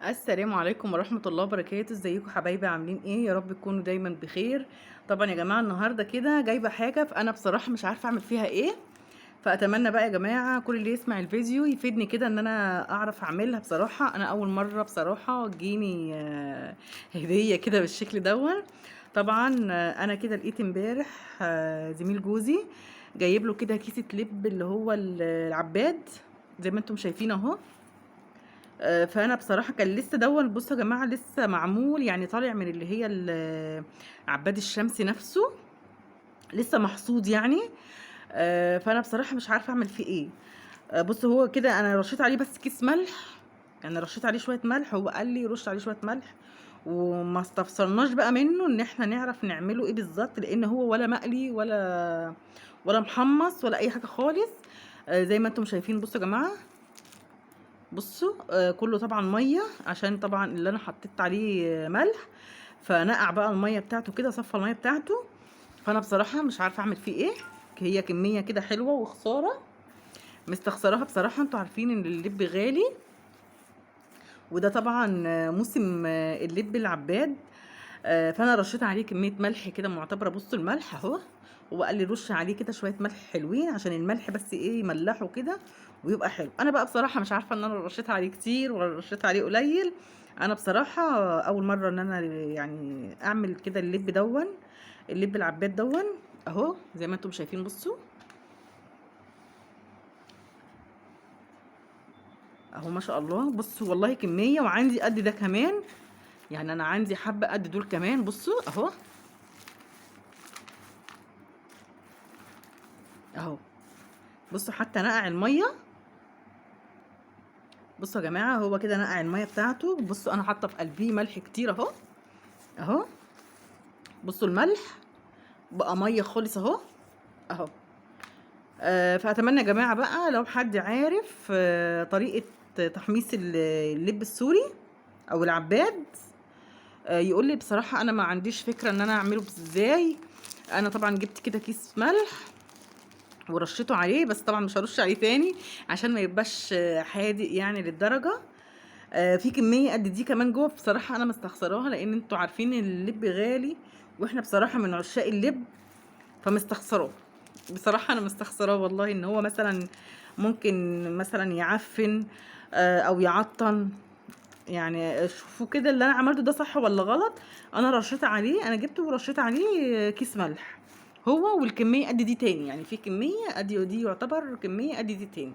السلام عليكم ورحمة الله وبركاته. ازيكم حبايبي؟ عاملين ايه؟ يا رب تكونوا دايما بخير. طبعا يا جماعة النهاردة كده جايبة حاجة، فانا بصراحة مش عارفة اعمل فيها ايه، فاتمنى بقى يا جماعة كل اللي يسمع الفيديو يفيدني كده ان انا اعرف اعملها. بصراحة انا اول مرة بصراحة تجيني هدية كده بالشكل دون. طبعا انا كده لقيت امبارح زميل جوزي جايب له كده كيسة لب اللي هو العباد زي ما انتم شايفين اهو. فانا بصراحة كان لسه دون، بصوا يا جماعة لسه معمول، يعني طالع من اللي هي عباد الشمس نفسه، لسه محصود يعني. فانا بصراحة مش عارفه اعمل فيه ايه. بصوا هو كده انا رشيت عليه بس كيس ملح، يعني رشيت عليه شوية ملح، هو قال لي رش عليه شوية ملح، وما استفسرناش بقى منه ان احنا نعرف نعمله ايه بالظبط، لان هو ولا مقلي ولا محمص ولا اي حاجة خالص. زي ما انتم شايفين بصوا يا جماعة، بصوا كله طبعا مية، عشان طبعا اللي انا حطيت عليه ملح، فنقع بقى المية بتاعته كده، صفى المية بتاعته. فانا بصراحة مش عارفه اعمل فيه ايه، هي كمية كده حلوة وخسارة مستخسراها بصراحة. انتوا عارفين ان اللب غالي، وده طبعا موسم اللب العباد. فانا رشيت عليه كمية ملح كده معتبره. بصوا الملح اهو، هو قال لي رش عليه كده شوية ملح حلوين عشان الملح بس ايه يملحه كده ويبقى حلو. انا بقى بصراحة مش عارفه ان انا رشيت عليه كتير ولا رشيت عليه قليل. انا بصراحة اول مرة ان انا يعني اعمل كده اللب دون، اللب العباد دون اهو زي ما انتم شايفين. بصوا اهو ما شاء الله، بصوا والله كمية، وعندي قد ده كمان، يعني انا عندي حبه قد دول كمان. بصوا اهو اهو، بصوا حتى نقع المية. بصوا يا جماعة هو كده نقع المية بتاعته. بصوا انا حاطه في قلبية ملح كتير اهو اهو. بصوا الملح بقى مية خالص اهو اهو. فاتمنى يا جماعة بقى لو حد عارف طريقه تحميص اللب السوري او العباد، يقول لي. بصراحة انا ما عنديش فكرة ان انا اعمله ازاي. انا طبعا جبت كده كيس ملح ورشيته عليه، بس طبعا مش هرش عليه تاني عشان ما يبقاش حادق يعني للدرجة. في كمية قد دي كمان جوه، بصراحة انا مستخسراها، لان انتوا عارفين اللب غالي، واحنا بصراحة من عشاق اللب، فمستخسراه بصراحة. انا مستخسراه والله، ان هو مثلا ممكن مثلا يعفن، او يعطن. يعني شوفوا كده اللي انا عملته ده صح ولا غلط. انا رشيت عليه، انا جبته ورشيت عليه كيس ملح هو والكميه قد دي تاني، يعني في كمية قد دي، يعتبر كمية قد دي تاني.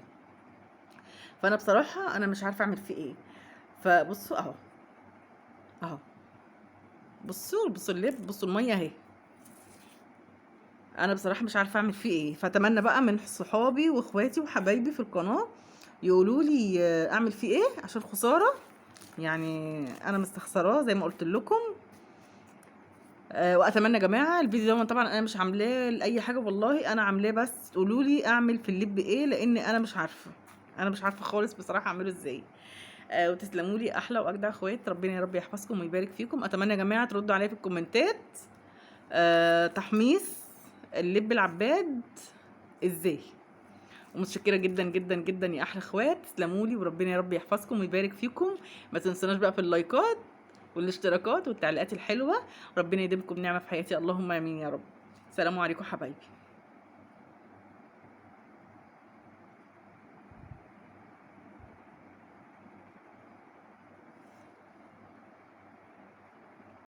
فانا بصراحة انا مش عارفه اعمل فيه ايه. فبصوا اهو اهو، بصوا اللب، بصوا المية اهي. انا بصراحة مش عارفه اعمل فيه ايه. فاتمنى بقى من صحابي واخواتي وحبايبي في القناة يقولوا لي اعمل فيه ايه، عشان خسارة يعني انا مستخسراه زي ما قلت لكم. واتمنى يا جماعة الفيديو ده طبعا انا مش عاملاه لاي حاجة والله، انا عاملاه بس تقولوا لي اعمل في اللب ايه، لان انا مش عارفه، انا مش عارفه خالص بصراحة اعمله ازاي. وتسلموا لي احلى واجدع اخوات، ربنا يا رب يحفظكم ويبارك فيكم. اتمنى يا جماعة تردوا عليا في الكومنتات، تحميص اللب العباد ازاي. ومتشكره جدا جدا جدا يا احلى اخوات، تسلموا لي وربنا يا رب يحفظكم ويبارك فيكم. ما تنسوناش بقى في اللايكات والاشتراكات والتعليقات الحلوة. ربنا يديمكم نعمه في حياتي، اللهم امين يا رب. سلام عليكم حبايبي.